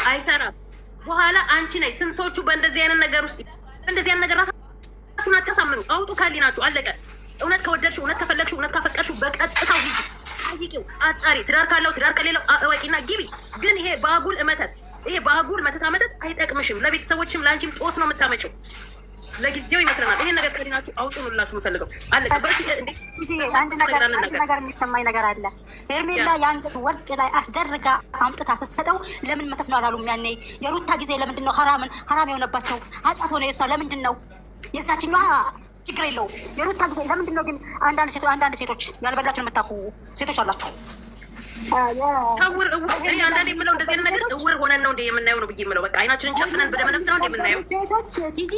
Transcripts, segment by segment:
አይሰራም። በኋላ አንቺ ነሽ። ስንቶቹ በእንደዚህ አይነት ነገር ውስጥ በእንደዚህ አይነት ነገር ራሳችሁን አታሳምኑ። አውጡ ከህሊናችሁ። አለቀ። እውነት ከወደድሽው፣ እውነት ከፈለግሽው፣ እውነት ካፈቀርሽው በቀጥታው ሂጂ፣ ጠይቂው፣ አጣሪ። ትዳር ካለው ትዳር ከሌለው እወቂና ግቢ። ግን ይሄ በአጉል እመተት ይሄ በአጉል መተታ መተት አይጠቅምሽም። ለቤተሰቦችም ለአንቺም ጦስ ነው የምታመጪው። ለጊዜው ይመስለናል። ይሄን ነገር ከህሊናችሁ አውጡ ነው ልላችሁ የምፈልገው። አለቀ። አንድ ነገር የሚሰማኝ ነገር አለ። ሄርሜላ የአንገት ወርቅ ላይ አስደርጋ አምጥታ ስትሰጠው ለምን መተት ነው አላሉም? ያኔ የሩታ ጊዜ ለምንድን ነው ሀራምን ሀራም የሆነባቸው ኃጢአት ሆነ የሷ ለምንድን ነው? የዛችኛዋ ችግር የለውም። የሩታ ጊዜ ለምንድን ነው ግን? አንዳንድ ሴቶች ያልበላችሁን የምታኩ ሴቶች አላችሁ። ታውር እኔ አንዳንዴ የምለው እንደዚህ አይነት ነገር እውር ሆነን ነው እንደ የምናየው ነው ብዬ የምለው። በቃ አይናችንን ጨፍነን በደመነፍስ ነው እንደ የምናየው። ሴቶች ቲጂ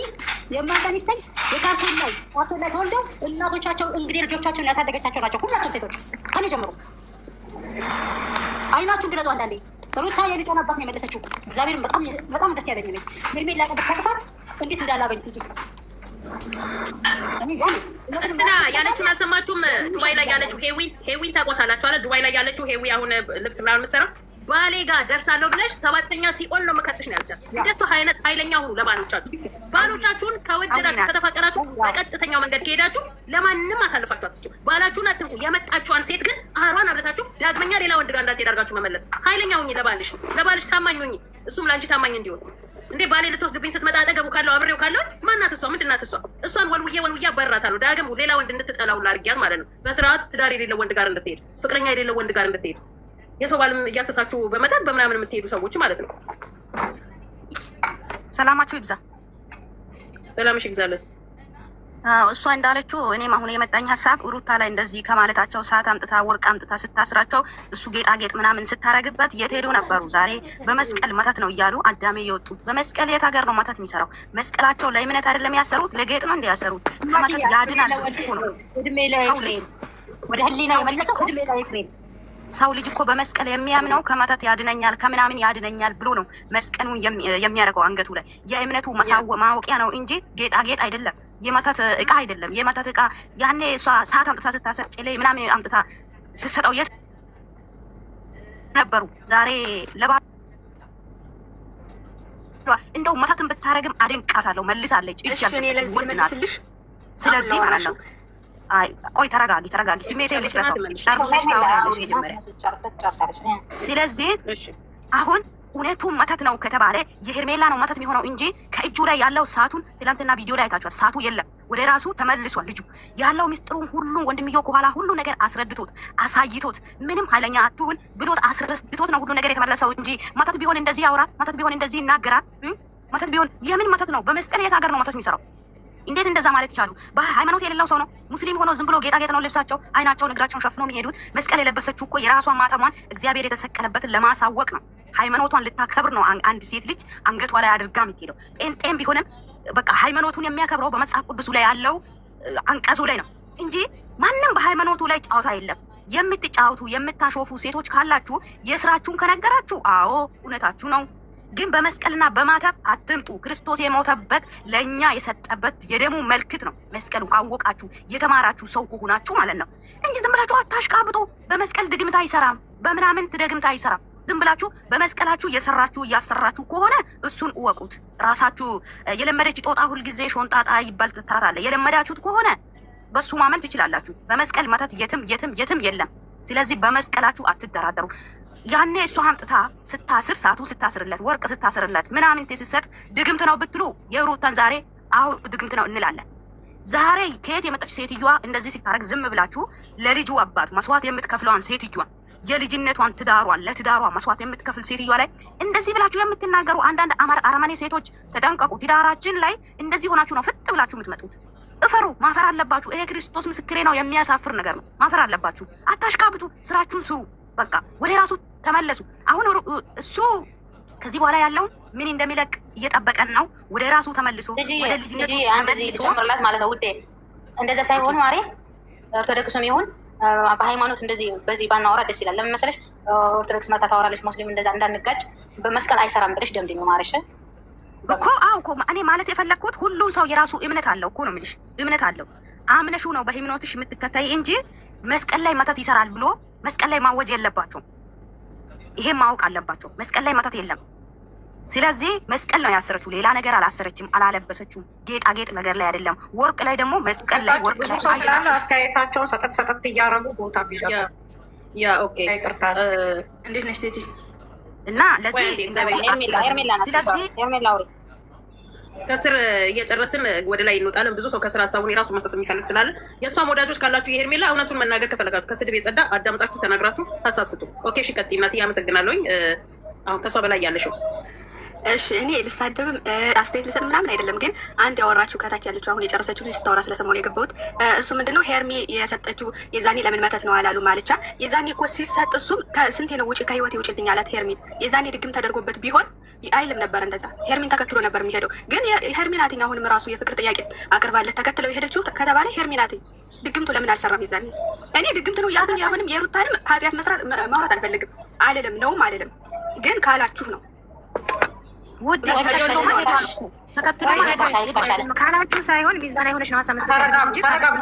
የማጋኒስተኝ የካርቶን ላይ ካርቶን ላይ ተወልደው እናቶቻቸው እንግዲህ ልጆቻቸውን ያሳደገቻቸው ናቸው። ሁላቸውም ሴቶች ከኔ ጀምሮ አይናችሁን ግለጹ። አንዳንዴ ሩታ የልጇን አባት ነው የመለሰችው። እግዚአብሔርን በጣም በጣም ደስ ያለኝ ነኝ። ሄርሜላ ቀብር ሳቅፋት እንዴት እንዳላበኝ ቲጂ እንትና ያለችውን አልሰማችሁም? ዱባይ ላይ ያለችው ሄዊን፣ ሄዊን ታውቋታላችሁ አለ። ዱባይ ላይ ያለችው ሄዊ አሁን ልብስ ምናምን የምትሰራው ባሌ ጋር ደርሳለሁ ብለሽ ሰባተኛ ሲኦል ነው መከትሽ ነው ያለቻት። እንደሱ አይነት ኃይለኛ ሁኑ ለባሎቻችሁ። ባሎቻችሁን ከወደዳችሁ ከተፋቀራችሁ በቀጥተኛው መንገድ ከሄዳችሁ ለማንም አሳልፋችሁ አትስጡ። ባላችሁን አትንኩ። የመጣችኋን ሴት ግን አሯን አብረታችሁ ዳግመኛ ሌላ ወንድ ጋር እንዳትሄድ አድርጋችሁ መመለስ። ኃይለኛ ሁኚ ለባልሽ፣ ለባልሽ ታማኝ ሁኚ፣ እሱም ለአንቺ ታማኝ እንዲሆን። እንዴ ባሌ ልትወስድብኝ ስትመጣ አጠገቡ ካለው አብሬው ካለው ማናት እሷ? ምንድናት እሷ? እሷን ወልውዬ ወልውዬ አባርራታለሁ። ዳግም ሌላ ወንድ እንድትጠላው አድርጊያት ማለት ነው። በስርዓት ትዳር የሌለው ወንድ ጋር እንድትሄድ፣ ፍቅረኛ የሌለው ወንድ ጋር እንድትሄድ፣ የሰው ባልም እያሰሳችሁ በመጣት በምናምን የምትሄዱ ሰዎች ማለት ነው። ሰላማችሁ ይብዛ። ሰላምሽ ይብዛለን። እሷ እንዳለችው እኔም አሁን የመጣኝ ሀሳብ ሩታ ላይ እንደዚህ ከማለታቸው ሰዓት አምጥታ ወርቅ አምጥታ ስታስራቸው እሱ ጌጣጌጥ ምናምን ስታረግበት የት ሄዱ ነበሩ? ዛሬ በመስቀል መተት ነው እያሉ አዳሜ የወጡት በመስቀል የት ሀገር ነው መተት የሚሰራው? መስቀላቸው ለእምነት አይደለም ያሰሩት፣ ለጌጥ ነው እንደ ያሰሩት። ከመተት ያድናል እኮ ነው። ሰው ልጅ ወደ ህሊና የመለሰው እድሜ ለኤፍሬም። ሰው ልጅ እኮ በመስቀል የሚያምነው ከመተት ያድነኛል ከምናምን ያድነኛል ብሎ ነው መስቀሉን የሚያደርገው አንገቱ ላይ። የእምነቱ ማወቂያ ነው እንጂ ጌጣጌጥ አይደለም። የመተት እቃ አይደለም። የመተት እቃ ያኔ እሷ ሰዓት አምጥታ ስታሰር ጭሌ ምናምን አምጥታ ስትሰጠው የት ነበሩ? ዛሬ ለባ እንደው መተትን ብታረግም አደንቃታለሁ። መልሳለች። እጅ ያልሰጠች። ስለዚህ ማለት ነው። አይ ቆይ ተረጋጊ፣ ተረጋጊ። ስሜቴን ልጨርሰው። ጨርሰሽ ታወሪያለሽ መጀመሪያ። ስለዚህ አሁን እውነቱን መተት ነው ከተባለ የሄርሜላ ነው መተት የሚሆነው እንጂ ከእጁ ላይ ያለው ሰዓቱን ትላንትና ቪዲዮ ላይ አይታችኋል። ሰዓቱ የለም፣ ወደ ራሱ ተመልሷል። ልጁ ያለው ሚስጥሩን ሁሉ ወንድምየው ከኋላ ሁሉ ነገር አስረድቶት አሳይቶት ምንም ኃይለኛ አትሁን ብሎት አስረድቶት ነው ሁሉ ነገር የተመለሰው እንጂ መተት ቢሆን እንደዚህ ያወራል፣ መተት ቢሆን እንደዚህ ይናገራል። መተት ቢሆን የምን መተት ነው? በመስቀል የት ሀገር ነው መተት የሚሰራው? እንዴት እንደዛ ማለት ይቻሉ? በሃይማኖት የሌለው ሰው ነው ሙስሊም ሆኖ ዝም ብሎ ጌጣጌጥ ነው ልብሳቸው፣ አይናቸውን እግራቸውን ሸፍኖ የሚሄዱት። መስቀል የለበሰችው እኮ የራሷን ማተሟን እግዚአብሔር የተሰቀለበትን ለማሳወቅ ነው። ሃይማኖቷን ልታከብር ነው። አንድ ሴት ልጅ አንገቷ ላይ አድርጋ የምትሄደው ጴንጤም ቢሆንም በቃ ሃይማኖቱን የሚያከብረው በመጽሐፍ ቅዱሱ ላይ ያለው አንቀጹ ላይ ነው እንጂ ማንም በሃይማኖቱ ላይ ጨዋታ የለም። የምትጫወቱ የምታሾፉ ሴቶች ካላችሁ የስራችሁን ከነገራችሁ አዎ እውነታችሁ ነው። ግን በመስቀልና በማተብ አትምጡ። ክርስቶስ የሞተበት ለእኛ የሰጠበት የደሙ መልክት ነው መስቀሉ። ካወቃችሁ የተማራችሁ ሰው ከሆናችሁ ማለት ነው እንጂ ዝም ብላችሁ አታሽቃብጡ። በመስቀል ድግምት አይሰራም፣ በምናምን ድግምት አይሰራም። ዝም ብላችሁ በመስቀላችሁ እየሰራችሁ እያሰራችሁ ከሆነ እሱን እወቁት። ራሳችሁ የለመደች ጦጣ ሁልጊዜ ሾንጣጣ ይባል ተረት አለ። የለመዳችሁት ከሆነ በሱ ማመን ትችላላችሁ። በመስቀል መተት የትም የትም የትም የለም። ስለዚህ በመስቀላችሁ አትደራደሩ። ያኔ እሷ አምጥታ ስታስር ሰዓቱ ስታስርለት ወርቅ ስታስርለት ምናምን ስትሰጥ ድግምት ነው ብትሉ የሩታን ዛሬ አዎ ድግምት ነው እንላለን። ዛሬ ከየት የመጣች ሴትዮዋ እንደዚህ ሲታረግ ዝም ብላችሁ ለልጁ አባት መስዋዕት የምትከፍለዋን ሴትዮዋ የልጅነቷን ትዳሯን ለትዳሯ መስዋዕት የምትከፍል ሴትዮዋ ላይ እንደዚህ ብላችሁ የምትናገሩ አንዳንድ አረመኔ ሴቶች ተጠንቀቁ። ትዳራችን ላይ እንደዚህ ሆናችሁ ነው ፍጥ ብላችሁ የምትመጡት። እፈሩ። ማፈር አለባችሁ። ይሄ ክርስቶስ ምስክሬ ነው። የሚያሳፍር ነገር ነው። ማፈር አለባችሁ። አታሽቃብጡ። ስራችሁን ስሩ። በቃ ወደ ራሱ ተመለሱ። አሁን እሱ ከዚህ በኋላ ያለውን ምን እንደሚለቅ እየጠበቀን ነው። ወደ ራሱ ተመልሶ ወደ ልጅነቱ ተመልሶ ጨምርላት ማለት ነው ውዴ። እንደዛ ሳይሆን ማሬ ኦርቶዶክስም ይሁን በሃይማኖት እንደዚህ በዚህ ባናወራ ደስ ይላል። ለምን መሰለሽ? ኦርቶዶክስ መታ ታወራለች፣ ሙስሊም እንደዛ እንዳንጋጭ በመስቀል አይሰራም ብለሽ ደምድሚ ማረሽ እኮ። አዎ እኮ እኔ ማለት የፈለግኩት ሁሉም ሰው የራሱ እምነት አለው እኮ ነው የምልሽ። እምነት አለው፣ አምነሹ ነው በሃይማኖትሽ የምትከታይ እንጂ መስቀል ላይ መተት ይሰራል ብሎ መስቀል ላይ ማወጅ የለባቸውም። ይሄን ማወቅ አለባቸው። መስቀል ላይ መተት የለም። ስለዚህ መስቀል ነው ያሰረችው፣ ሌላ ነገር አላሰረችም፣ አላለበሰችውም። ጌጣጌጥ ነገር ላይ አይደለም፣ ወርቅ ላይ ደግሞ መስቀል ላይ ወርቅ ብዙ ላይ ሰው ስላለ አስተያየታቸውን ሰጠት ሰጠት እያደረጉ ቦታ ቢለቁ። Yeah, okay። ይቅርታ። እንዴት ነሽ ቴጂ? እና ለዚህ ቆይ አንዴ፣ እንደዚህ ሄርሜላ ሄርሜላ ናት። ስለዚህ ሄርሜላ አውሪ። ከስር እየጨረስን ወደ ላይ እንወጣለን። ብዙ ሰው ከስር ሀሳቡን የራሱ መስጠት የሚፈልግ ስላለ የእሷም ወዳጆች ካላችሁ የሄርሜላ እውነቱን መናገር ከፈለጋችሁ ከስድብ የጸዳ አዳምጣችሁ ተናግራችሁ ሀሳብ ስጡ። Okay፣ እሺ፣ ቀጥይ እናትዬ፣ አመሰግናለሁኝ። አሁን ከእሷ በላይ ያለሽው። እሺ፣ እኔ ልሳደብም አስተያየት ልሰጥ ምናምን አይደለም፣ ግን አንድ ያወራችው ከታች ያለችው አሁን የጨረሰችው ልጅ ስታወራ ስለሰማሁ ነው የገባሁት። እሱ ምንድነው ሄርሜ የሰጠችው የዛኔ ለምን መተት ነው አላሉ ማለቻ። የዛኔ እኮ ሲሰጥ እሱም ከስንቴ ነው ውጭ ከህይወቴ ውጭልኝ አላት ሄርሜ። የዛኔ ድግም ተደርጎበት ቢሆን አይልም ነበር እንደዛ። ሄርሜን ተከትሎ ነበር የሚሄደው። ግን ሄርሜ ናትኝ አሁንም ራሱ የፍቅር ጥያቄ አቅርባለት ተከትለው የሄደችው ከተባለ ሄርሜ ናትኝ። ድግምቱ ለምን አልሰራም የዛኔ? እኔ ድግምት ነው እያልኩኝ አሁንም የሩታንም ኃጢአት መስራት ማውራት አልፈልግም፣ አልልም ነውም አልልም። ግን ካላችሁ ነው። ውድ ተከትሎ ሄዷል እኮ፣ ተከትሎ ሄዷል። ካላችሁ ሳይሆን ሚዛናዊ ሆነሽ ነው ሀሳብ መስጠት ተረጋጉ፣ እንጂ ተረጋጉ።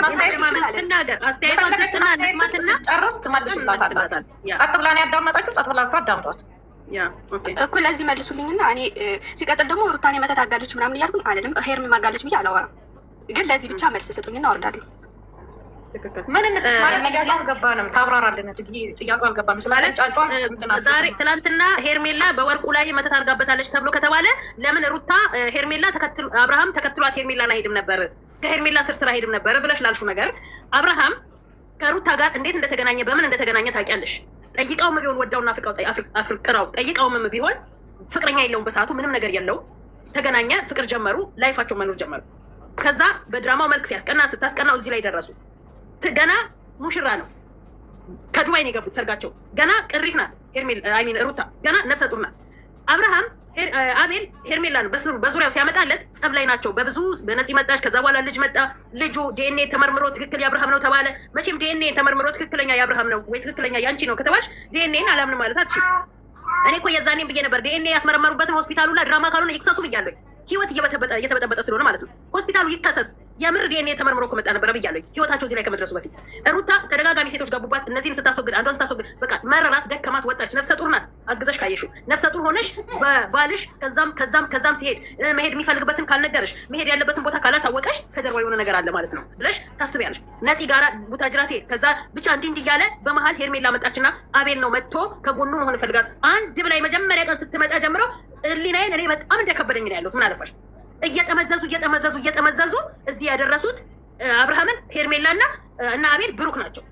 አስተያየት ትናገር፣ አስተያየቷን ትስጥና እንስማትና ጨርስ ትመልሱላታላችሁ። ጸጥ ብላ ነው ያዳመጣችሁ። ጸጥ ብላችሁ አዳምጧት። Yeah, okay። እኮ ለዚህ መልሱልኝና እኔ ሲቀጥል ደግሞ ሩታን የመተት አድርጋለች ምናምን እያልኩኝ አልልም። ሄርሜ አድርጋለች ብዬ አላወራም። ግን ለዚህ ብቻ መልስ ስጡኝና አወርዳለሁ። ትክክል። ምን እንስጥሽ ማለት ጥያቄው አልገባንም። ታብራራልን። ጥያቄው አልገባንም። ስላለጫጫ ዛሬ ትናንትና ሄርሜላ በወርቁ ላይ መተት አድርጋበታለች ተብሎ ከተባለ ለምን ሩታ ሄርሜላ ተከትሎ አብርሃም ተከትሏት ሄርሜላን አይሄድም ነበር፣ ከሄርሜላ ስር ስር አይሄድም ነበር ብለሽ ላልሹ ነገር አብርሃም ከሩታ ጋር እንዴት እንደተገናኘ በምን እንደተገናኘ ታውቂያለሽ። ጠይቃውም ቢሆን ወዳውና አፍቅራው ጠይቃውም ቢሆን ፍቅረኛ የለውም በሰዓቱ፣ ምንም ነገር የለው። ተገናኘ፣ ፍቅር ጀመሩ፣ life ኣቸው መኖር ጀመሩ። ከዛ በድራማው መልክ ሲያስቀና ስታስቀናው እዚህ ላይ ደረሱ። ገና ሙሽራ ነው። ከዱባይ ነው የገቡት ሰርጋቸው። ገና ቅሪት ናት I mean ሩታ ገና ነፍሰ ጡር ናት። አብርሃም አቤል ሄርሜላ ነው በዙሪያው ሲያመጣለት ጸብ ላይ ናቸው። በብዙ በነፂ መጣች። ከዛ በኋላ ልጅ መጣ። ልጁ ዲኤንኤ ተመርምሮ ትክክል የአብርሃም ነው ተባለ። መቼም ዲኤንኤ ተመርምሮ ትክክለኛ የአብርሃም ነው ወይ ትክክለኛ ያንቺ ነው ከተባልሽ ዲኤንኤን አላምንም ማለት አትችይም። እኔ እኮ የዛኔም ብዬ ነበር፣ ዲኤንኤ ያስመረመሩበትን ሆስፒታሉ ላይ ድራማ ካልሆነ ይክሰሱ ብያለሁ። ህይወት እየተበጠበጠ ስለሆነ ማለት ነው። ሆስፒታሉ ይከሰስ። የምር ዲኤንኤ ተመርምሮ ከመጣ ነበረ ብያለሁ። ህይወታቸው እዚህ ላይ ከመድረሱ በፊት ሩታ ተደጋጋሚ ሴቶች ገቡባት። እነዚህን ስታስወግድ አንዷን ስታስወግድ በቃ መረራት፣ ደከማት፣ ወጣች። ነፍሰ ጡር ናት። አርግዘሽ ካየሽው ነፍሰ ጡር ሆነሽ በባልሽ ከዛም ከዛም ከዛም ሲሄድ መሄድ የሚፈልግበትን ካልነገረሽ፣ መሄድ ያለበትን ቦታ ካላሳወቀሽ ከጀርባ የሆነ ነገር አለ ማለት ነው ብለሽ ታስቢያለሽ። ነፂ ጋራ ቡታጅራ ሲሄድ ከዛ ብቻ እንዲህ እንዲህ እያለ በመሀል ሄርሜላ መጣችና አቤል ነው መጥቶ ከጎኑ መሆን እፈልጋለሁ አንድ ብላ የመጀመሪያ ቀን ስትመጣ ጀምሮ ህሊናዬን እኔ በጣም እንደከበደኝ ነው ያለሁት። ምን አለፋሽ እየጠመዘዙ እየጠመዘዙ እየጠመዘዙ እዚህ ያደረሱት አብርሃምን ሄርሜላና እና አቤል ብሩክ ናቸው።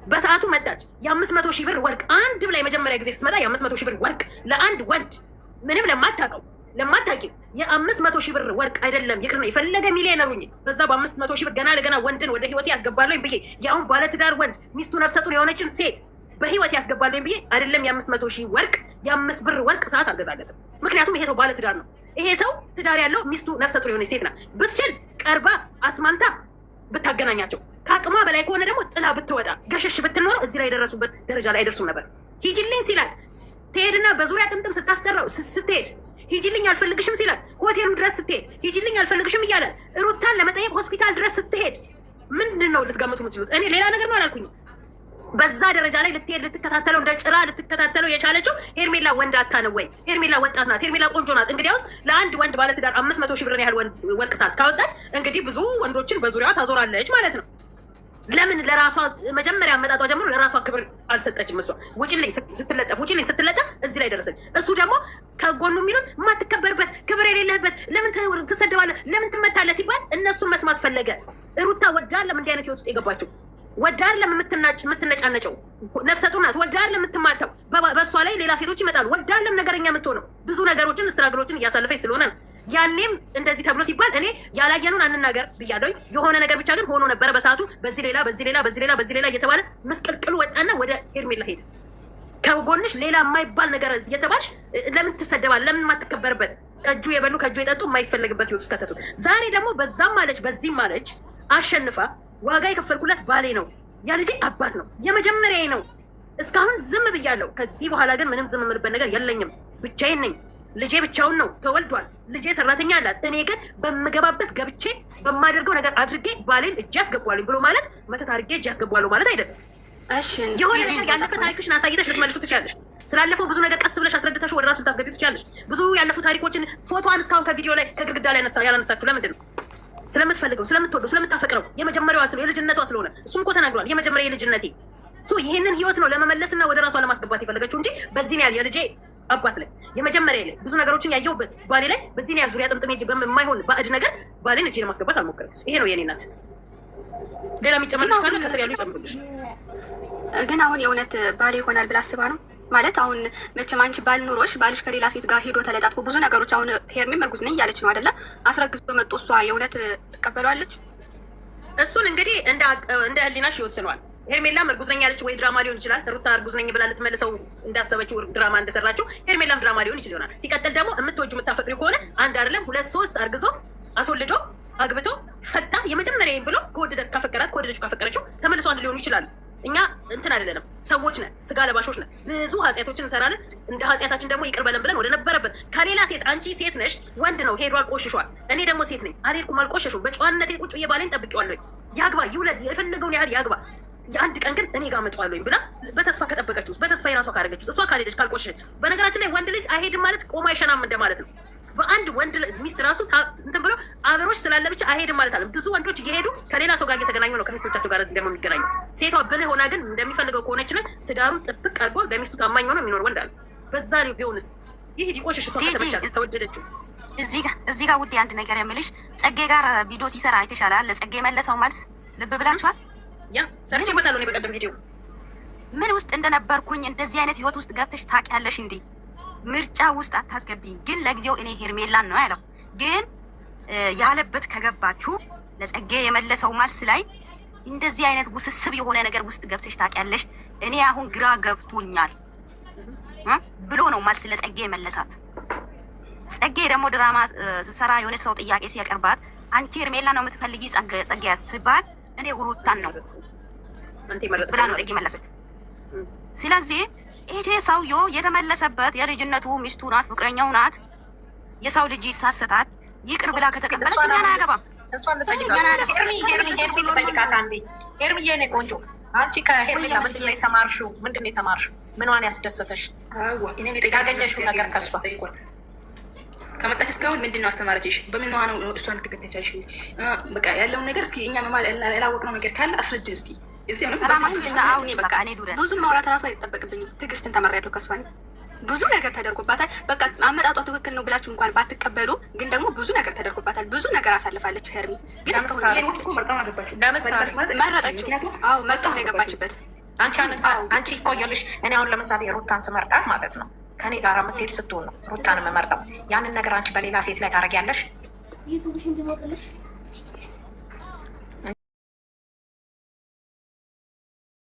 በሰዓቱ መጣች። የ500,000 ብር ወርቅ አንድ ብላ የመጀመሪያ ጊዜ ስትመጣ የ500,000 ብር ወርቅ ለአንድ ወንድ ምንም ለማታውቀው ለማታውቂው የ500,000 ብር ወርቅ አይደለም ይቅርና የፈለገ ሚሊዮነር ሁኚ በዛ በ500,000 ብር ገና ለገና ወንድን ወደ ህይወቴ ያስገባለኝ ብዬ የአሁን ባለትዳር ወንድ ሚስቱ ነፍሰ ጡር የሆነችን ሴት በህይወት ያስገባለኝ ብዬ አይደለም የ500,000 ወርቅ የ5 ብር ወርቅ ሰዓት አልገዛለትም። ምክንያቱም ይሄ ሰው ባለትዳር ነው። ይሄ ሰው ትዳር ያለው ሚስቱ ነፍሰ ጡር የሆነች ሴት ናት። ብትችል ቀርባ አስማምታ ብታገናኛቸው፣ ከአቅሟ በላይ ከሆነ ደግሞ ጥላ ብትወጣ ገሸሽ ብትኖረው እዚህ ላይ የደረሱበት ደረጃ ላይ አይደርሱም ነበር። ሂጂልኝ ሲላት ትሄድና በዙሪያ ጥምጥም ስታስጠራው ስትሄድ፣ ሂጂልኝ አልፈልግሽም ሲላት ሆቴሉ ድረስ ስትሄድ፣ ሂጂልኝ አልፈልግሽም እያለ ሩታን ለመጠየቅ ሆስፒታል ድረስ ስትሄድ ምንድን ነው ልትገምቱ የምትችሉት? እኔ ሌላ ነገር ነው አላልኩኝም። በዛ ደረጃ ላይ ልትሄድ ልትከታተለው እንደ ጭራ ልትከታተለው የቻለችው ሄርሜላ ወንድ አታ ነው ወይ? ሄርሜላ ወጣት ናት። ሄርሜላ ቆንጆ ናት። እንግዲያውስ ለአንድ ወንድ ባለትዳር 500,000 ብርን ያህል ወርቅ ሰዓት ካወጣች እንግዲህ ብዙ ወንዶችን በዙሪያዋ ታዞራለች ማለት ነው። ለምን ለራሷ መጀመሪያ አመጣጧ ጀምሮ ለራሷ ክብር አልሰጠችም? እሷ ውጭልኝ ስትለጠፍ ውጭልኝ ስትለጠፍ እዚህ ላይ ደረሰች። እሱ ደግሞ ከጎኑ የሚሉት የማትከበርበት ክብር የሌለህበት ለምን ትሰደባለህ፣ ለምን ትመታለህ ሲባል እነሱን መስማት ፈለገ። ሩታ ወዳ አይደለም እንዲህ አይነት ህይወት ውስጥ የገባችው፣ ወዳ አይደለም የምትነጫነጨው፣ ነፍሰ ጡር ናት። ወዳ አይደለም የምትማተው፣ በእሷ ላይ ሌላ ሴቶች ይመጣሉ። ወዳ አይደለም ነገረኛ የምትሆነው፣ ብዙ ነገሮችን struggle ኦችን እያሳለፈች ስለሆነ ነው። ያኔም እንደዚህ ተብሎ ሲባል እኔ ያላየኑን አንናገር ብያለሁኝ። የሆነ ነገር ብቻ ግን ሆኖ ነበረ በሰዓቱ። በዚህ ሌላ፣ በዚህ ሌላ፣ በዚህ ሌላ፣ በዚህ ሌላ እየተባለ ምስቅልቅሉ ወጣና ወደ ሄርሜላ ሄደ። ከጎንሽ ሌላ የማይባል ነገር እየተባልሽ ለምን ትሰደባለህ? ለምን የማትከበርበት ከእጁ የበሉ ከእጁ የጠጡ የማይፈለግበት ህይወት ውስጥ ከተቱት። ዛሬ ደግሞ በዛም አለች በዚህም አለች አሸንፋ ዋጋ የከፈልኩለት ባሌ ነው፣ ያ ልጄ አባት ነው፣ የመጀመሪያዬ ነው። እስካሁን ዝም ብያለሁ። ከዚህ በኋላ ግን ምንም ዝም የምልበት ነገር የለኝም። ብቻዬን ነኝ። ልጄ ብቻውን ነው ተወልዷል። ልጄ ሰራተኛ አላት። እኔ ግን በምገባበት ገብቼ በማደርገው ነገር አድርጌ ባሌን እጅ ያስገባዋለሁ ብሎ ማለት መተት አድርጌ እጅ ያስገባዋለሁ ማለት አይደለም። እሺ። የሆነ ነገር ያለፈ ታሪክሽን አሳይተሽ ልትመልሹ ትችላለሽ። ስላለፈው ብዙ ነገር ቀስ ብለሽ አስረድተሽ ወደ ራሱ ልታስገቢ ትችላለሽ። ብዙ ያለፉ ታሪኮችን ፎቶዋን እስካሁን ከቪዲዮ ላይ ከግድግዳ ላይ ያላነሳችሁ ለምንድን ነው? ስለምትፈልገው፣ ስለምትወደው፣ ስለምታፈቅረው የመጀመሪያዋ ስለ የልጅነቷ ስለሆነ እሱም እኮ ተናግሯል። የመጀመሪያ የልጅነቴ ይህንን ህይወት ነው ለመመለስና ወደ ራሷ ለማስገባት የፈለገችው እንጂ በዚህ ያህል የልጄ አባት ላይ የመጀመሪያ ላይ ብዙ ነገሮችን ያየሁበት ባሌ ላይ በዚህ ያህል ዙሪያ ጥምጥሜ በማይሆን ባዕድ ነገር ባሌን እጄ ለማስገባት አልሞክርም። ይሄ ነው የኔ እናት። ሌላ የሚጨመርልሽ ካለ ከስር ያሉ ይጨምሩልሽ። ግን አሁን የእውነት ባሌ ይሆናል ብላ አስባ ነው ማለት አሁን መቼም አንቺ ባል ኑሮሽ ባልሽ ከሌላ ሴት ጋር ሄዶ ተለጣጥፎ ብዙ ነገሮች አሁን ሄርሜም እርጉዝ ነኝ እያለች ነው አይደለ? አስረግዞ መጡ። እሷ የእውነት ትቀበለዋለች? እሱን እንግዲህ እንደ ህሊናሽ ይወስነዋል። ሄርሜላም እርጉዝ ነኝ ያለችው ወይ ድራማ ሊሆን ይችላል። ሩታ እርጉዝ ነኝ ብላ ልትመልሰው እንዳሰበችው ድራማ እንደሰራችው ሄርሜላም ድራማ ሊሆን ይችል ይሆናል። ሲቀጥል ደግሞ የምትወጂው የምታፈቅሪው ከሆነ አንድ አይደለም ሁለት ሶስት አርግዞ አስወልዶ አግብቶ ፈታ የመጀመሪያ ብሎ ከወደደ ካፈቀራት ከወደደችው ካፈቀረችው ተመልሶ አንድ ሊሆኑ ይችላሉ። እኛ እንትን አይደለንም፣ ሰዎች ነን፣ ስጋ ለባሾች ነን። ብዙ ኃጢአቶችን እንሰራለን። እንደ ኃጢአታችን ደግሞ ይቅር በለን ብለን ወደ ነበረበት ከሌላ ሴት አንቺ ሴት ነሽ፣ ወንድ ነው ሄዷል፣ ቆሽሿል። እኔ ደግሞ ሴት ነኝ፣ አልሄድኩም፣ አልቆሸሹም። በጨዋነቴ ቁጭ ብዬ ባሌን ጠብቄዋለሁ። ያግባ፣ ይውለድ፣ የፈለገውን ያህል ያግባ። የአንድ ቀን ግን እኔ ጋር እመጣዋለሁኝ ብላ በተስፋ ከጠበቀችው በተስፋ የራሷ ካደረገችው እሷ ካልሄደች ካልቆሸሸች፣ በነገራችን ላይ ወንድ ልጅ አይሄድም ማለት ቆሞ አይሸናም እንደማለት ነው። በአንድ ወንድ ሚስት ራሱ እንትን ብሎ አብሮች ስላለ ብቻ አይሄድም ማለት አለ። ብዙ ወንዶች እየሄዱ ከሌላ ሰው ጋር እየተገናኙ ነው ከሚስቶቻቸው ጋር እዚህ ደግሞ የሚገናኙ። ሴቷ ብልህ ሆና ግን እንደሚፈልገው ከሆነችለት ትዳሩን ጥብቅ አድርጎ ለሚስቱ ታማኝ ሆኖ የሚኖር ወንድ አለ። በዛ ቢሆንስ ይህ ይቆሸሽ እሷ ከተመቻት ተወደደችው። እዚህ ጋር ውዴ አንድ ነገር የምልሽ ጽጌ ጋር ቪዲዮ ሲሰራ አይተሻል? ለጽጌ መለሰው መልስ ልብ ብላችኋል? ያ ሰርቼበታለሁ እኔ በቀደም ቪዲዮ ምን ውስጥ እንደነበርኩኝ እንደዚህ አይነት ህይወት ውስጥ ገብተሽ ታውቂያለሽ እንዴ? ምርጫ ውስጥ አታስገቢኝ። ግን ለጊዜው እኔ ሄርሜላን ነው ያለው። ግን ያለበት ከገባችሁ ለጸጌ የመለሰው መልስ ላይ እንደዚህ አይነት ውስብስብ የሆነ ነገር ውስጥ ገብተሽ ታውቂያለሽ፣ እኔ አሁን ግራ ገብቶኛል ብሎ ነው መልስ ለጸጌ የመለሳት። ጸጌ ደግሞ ድራማ ስትሰራ የሆነ ሰው ጥያቄ ሲያቀርባት አንቺ ሄርሜላ ነው የምትፈልጊ ጸጌ ሲባል እኔ ሩታን ነው ብላ ነው ጸጌ መለሰች። ስለዚህ ይሄ ሰውዬው የተመለሰበት የልጅነቱ ሚስቱ ናት፣ ፍቅረኛው ናት። የሰው ልጅ ይሳሰታል። ይቅር ብላ ከተቀበለች እኛን አያገባም። እሷን ልጠይቃት አንዴ። ሄርሚዬ የእኔ ቆንጆ አንቺ ከሄርሜላ ምንድን ነው የተማርሽው? ምንድን ነው የተማርሽው? ምኗን ያስደሰተሽ? ያገኘሽው ነገር ከእሷ ከመጣች እስካሁን ምንድን ነው አስተማረችሽ? በምንዋ ነው እሷን ልትከተቻልሽ? በቃ ያለውን ነገር እስኪ እኛ መማር ያላወቅነው ነገር ካለ አስረጅን እስኪ። ብዙ ማውራት እራሱ አይጠበቅብኝም። ትዕግስትን ተመሪያለሁ ከእሷ ብዙ ነገር ተደርጎባታል። በቃ አመጣጧ ትክክል ነው ብላችሁ እንኳን ባትቀበሉ፣ ግን ደግሞ ብዙ ነገር ተደርጎባታል። ብዙ ነገር አሳልፋለች ሄርሚ። ግን መረጠችው። አዎ መርጣ ነው የገባችበት። አንቺ ይቆየልሽ። እኔ አሁን ለምሳሌ ሩታን ስመርጣት ማለት ነው ከኔ ጋር የምትሄድ ስትሆን ነው ሩታን የምመርጠው። ያንን ነገር አንቺ በሌላ ሴት ላይ ታደርጊያለሽ?